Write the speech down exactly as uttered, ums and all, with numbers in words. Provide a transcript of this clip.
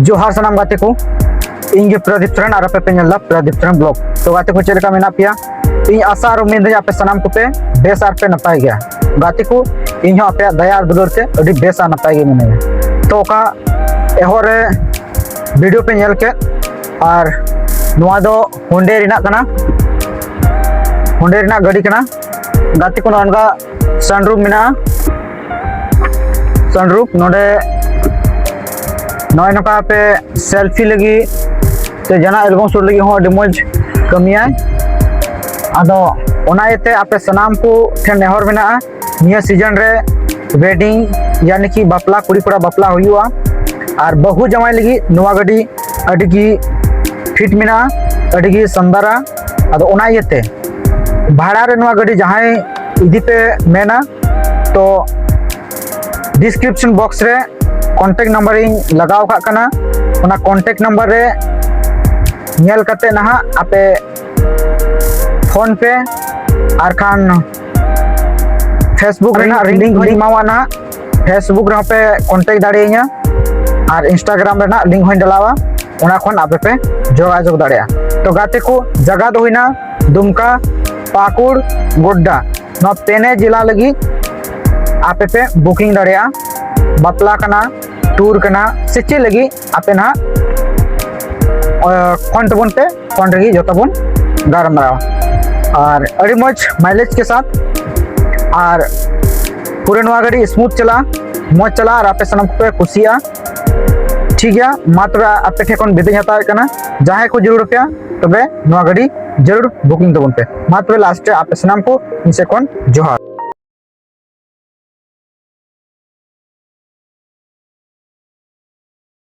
ᱡᱚᱦᱟᱨ ᱥᱟᱱᱟᱢ ᱜᱟᱛᱮ ᱠᱚ, ᱤᱧ ᱜᱮ ᱯᱨᱚᱫᱤᱯ ᱥᱚᱨᱮᱱ ᱟᱨ ᱟᱯᱮ ᱯᱮ ᱧᱮᱞ ᱮᱫᱟ ᱯᱨᱚᱫᱤᱯ ᱥᱚᱨᱮᱱ ᱵᱞᱚᱜ᱾ ᱛᱚ ᱜᱟᱛᱮ ᱠᱚ, ᱪᱮᱫ ᱞᱮᱠᱟ ᱢᱮᱱᱟᱜ ᱯᱮᱭᱟ? ᱤᱧ ᱟᱥᱟ ᱟᱨ ᱩᱢᱤᱫ ᱫᱟᱹᱧ ᱟᱯᱮ ᱥᱟᱱᱟᱢ ᱠᱚᱯᱮ ᱵᱮᱥ ᱟᱨ ᱯᱮ ᱱᱟᱯᱟᱭ ᱜᱮᱭᱟ᱾ ᱜᱟᱛᱮ ᱠᱚ, ᱤᱧ ᱦᱚᱸ ᱟᱯᱮᱭᱟᱜ ᱫᱟᱭᱟ ᱟᱨ ᱫᱩᱞᱟᱹᱲ ᱛᱮ ᱟᱹᱰᱤ ᱵᱮᱥ ᱟᱨ ᱱᱟᱯᱟᱭ ᱜᱮ ᱢᱤᱱᱟᱹᱧᱟ᱾ ᱛᱚ ᱚᱠᱟ ᱮᱦᱚᱵ ᱨᱮ ᱵᱷᱤᱰᱤᱭᱳ ᱯᱮ ᱧᱮᱞ ᱠᱮᱫ, ᱟᱨ ᱱᱚᱣᱟ ᱫᱚ ᱦᱩᱱᱰᱟᱭ ᱨᱮᱱᱟᱜ ᱠᱟᱱᱟ, ᱦᱩᱱᱰᱟᱭ ᱨᱮᱱᱟᱜ ᱜᱟᱹᱰᱤ ᱠᱟᱱᱟ᱾ ᱜᱟᱛᱮ ᱠᱚ, ᱱᱚᱜᱼᱚ ᱱᱚᱝᱠᱟ ᱥᱟᱱᱨᱩᱯ ᱢᱮᱱᱟᱜᱼᱟ᱾ ᱥᱟᱱᱨᱩᱯ ᱱᱚᱰᱮ ᱱᱚᱜᱼᱚᱭ ᱱᱚᱝᱠᱟ ᱟᱯᱮ ᱥᱮᱞᱯᱷᱤ ᱞᱟᱹᱜᱤᱫ ᱥᱮ ᱡᱟᱦᱟᱱᱟᱜ ᱮᱞᱵᱟᱢ ᱥᱩᱴ ᱞᱟᱹᱜᱤᱫ ᱦᱚᱸ ᱟᱹᱰᱤ ᱢᱚᱡᱽ ᱠᱟᱹᱢᱤᱭᱟᱭ᱾ ᱟᱫᱚ ᱚᱱᱟ ᱤᱭᱟᱹᱛᱮ ᱟᱯᱮ ᱥᱟᱱᱟᱢ ᱠᱚ ᱴᱷᱮᱱ ᱱᱮᱦᱚᱨ ᱢᱮᱱᱟᱜᱼᱟ, ᱱᱤᱭᱟᱹ ᱥᱤᱡᱚᱱ ᱨᱮ ᱣᱮᱰᱤᱝ, ᱭᱟᱱᱤ ᱠᱤ ᱵᱟᱯᱞᱟ, ᱠᱩᱲᱤ ᱠᱚᱲᱟ ᱵᱟᱯᱞᱟ ᱦᱩᱭᱩᱜᱼᱟ, ᱟᱨ ᱵᱟᱹᱦᱩ ᱡᱟᱶᱟᱭ ᱞᱟᱹᱜᱤᱫ ᱱᱚᱣᱟ ᱜᱟᱹᱰᱤ ᱟᱹᱰᱤ ᱜᱮ ᱯᱷᱤᱴ ᱢᱮᱱᱟᱜᱼᱟ, ᱟᱹᱰᱤ ᱜᱮ ᱥᱟᱱᱫᱟᱨᱟ᱾ ᱟᱫᱚ ᱚᱱᱟ ᱤᱭᱟᱹᱛᱮ ᱵᱷᱟᱲᱟ ᱨᱮ ᱱᱚᱣᱟ ᱜᱟᱹᱰᱤ ᱡᱟᱦᱟᱸᱭ ᱤᱫᱤ ᱯᱮ ᱢᱮᱱᱟ, ᱛᱚ ᱰᱤᱥᱠᱨᱤᱯᱥᱚᱱ ᱵᱚᱠᱥ ᱨᱮ ᱠᱚᱱᱴᱮᱠᱴ ᱱᱟᱢᱵᱟᱨ ᱤᱧ ᱞᱟᱜᱟᱣ ᱟᱠᱟᱫ ᱠᱟᱱᱟ᱾ ᱚᱱᱟ ᱠᱚᱱᱴᱮᱠᱴ ᱱᱟᱢᱵᱟᱨ ᱨᱮ ᱧᱮᱞ ᱠᱟᱛᱮ ᱱᱟᱦᱟᱜ ᱟᱯᱮ ᱯᱷᱳᱱ ᱯᱮ, ᱟᱨ ᱠᱷᱟᱱ ᱯᱷᱮᱥᱵᱩᱠ ᱨᱮᱱᱟᱜ ᱞᱤᱝᱠ ᱦᱚᱸᱧ ᱮᱢᱟᱣᱟ ᱱᱟᱦᱟᱜ᱾ ᱯᱷᱮᱥᱵᱩᱠ ᱨᱮᱦᱚᱸ ᱯᱮ ᱠᱚᱱᱴᱮᱠᱴ ᱫᱟᱲᱮᱭᱟᱹᱧᱟ, ᱟᱨ ᱤᱱᱥᱴᱟᱜᱨᱟᱢ ᱨᱮᱱᱟᱜ ᱞᱤᱝᱠ ᱦᱚᱸᱧ ᱰᱟᱞᱟᱣᱟ, ᱚᱱᱟ ᱠᱷᱚᱱ ᱟᱯᱮ ᱯᱮ ᱡᱳᱜᱟᱡᱳᱜᱽ ᱫᱟᱲᱮᱭᱟᱜᱼᱟ᱾ ᱛᱚ ᱜᱟᱛᱮ ᱠᱚ, ᱡᱟᱭᱜᱟ ᱫᱚ ᱦᱩᱭᱱᱟ ᱫᱩᱢᱠᱟ, ᱯᱟᱠᱩᱲ, ᱜᱳᱰᱰᱟ, ᱱᱚᱣᱟ ᱯᱮᱱᱮ ᱡᱮᱞᱟ ᱞᱟᱹᱜᱤᱫ ᱟᱯᱮ ᱯᱮ ᱵᱩᱠᱤᱝ ᱫᱟᱲᱮᱭᱟᱜᱼᱟ᱾ ᱵᱟᱯᱞᱟ ᱠᱟᱱᱟ, ᱴᱩᱨ ᱠᱟᱱᱟ, ᱥᱮ ᱪᱮᱫ ᱞᱟᱹᱜᱤᱫ ᱟᱯᱮ ᱱᱟᱦᱟᱜ, ᱟᱸ, ᱯᱷᱳᱱ ᱛᱟᱵᱚᱱ ᱯᱮ, ᱯᱷᱳᱱ ᱨᱮᱜᱮ ᱡᱚᱛᱚ ᱵᱚᱱ ᱜᱟᱞᱢᱟᱨᱟᱣᱟ᱾ ᱟᱨ ᱟᱹᱰᱤ ᱢᱚᱡᱽ ᱢᱟᱭᱞᱮᱡᱽ ᱠᱮ ᱥᱟᱛᱷ, ᱟᱨ ᱯᱩᱨᱟᱹ ᱱᱚᱣᱟ ᱜᱟᱹᱰᱤ ᱥᱢᱩᱛᱷ ᱪᱟᱞᱟᱜᱼᱟ, ᱢᱚᱡᱽ ᱪᱟᱞᱟᱜᱼᱟ, ᱟᱨ ᱟᱯᱮ ᱥᱟᱱᱟᱢ ᱠᱚᱯᱮ ᱠᱩᱥᱤᱭᱟᱜᱼᱟ᱾ ᱴᱷᱤᱠ ᱜᱮᱭᱟ, ᱢᱟ ᱛᱚᱵᱮ ᱟᱯᱮ ᱴᱷᱮᱱ ᱠᱷᱚᱱ ᱵᱤᱫᱟᱹᱭ ᱦᱟᱛᱟᱣᱮᱫ ᱠᱟᱱᱟ᱾ ᱡᱟᱦᱟᱸᱭ ᱠᱚ ᱡᱟᱹᱨᱩᱲ ᱯᱮᱭᱟ, ᱛᱚᱵᱮ ᱱᱚᱣᱟ ᱜᱟᱹᱰᱤ ᱡᱟᱹᱨᱩᱲ ᱵᱩᱠᱤᱝ ᱛᱟᱵᱚᱱ ᱯᱮ᱾ ᱢᱟ ᱛᱚᱵᱮ ᱞᱟᱥᱴ ᱨᱮ ᱟᱯᱮ ᱥᱟᱱᱟᱢ ᱠᱚ ᱤᱧ ᱥᱮᱫ ᱠᱷᱚᱱ ᱡᱚᱦᱟᱨ᱾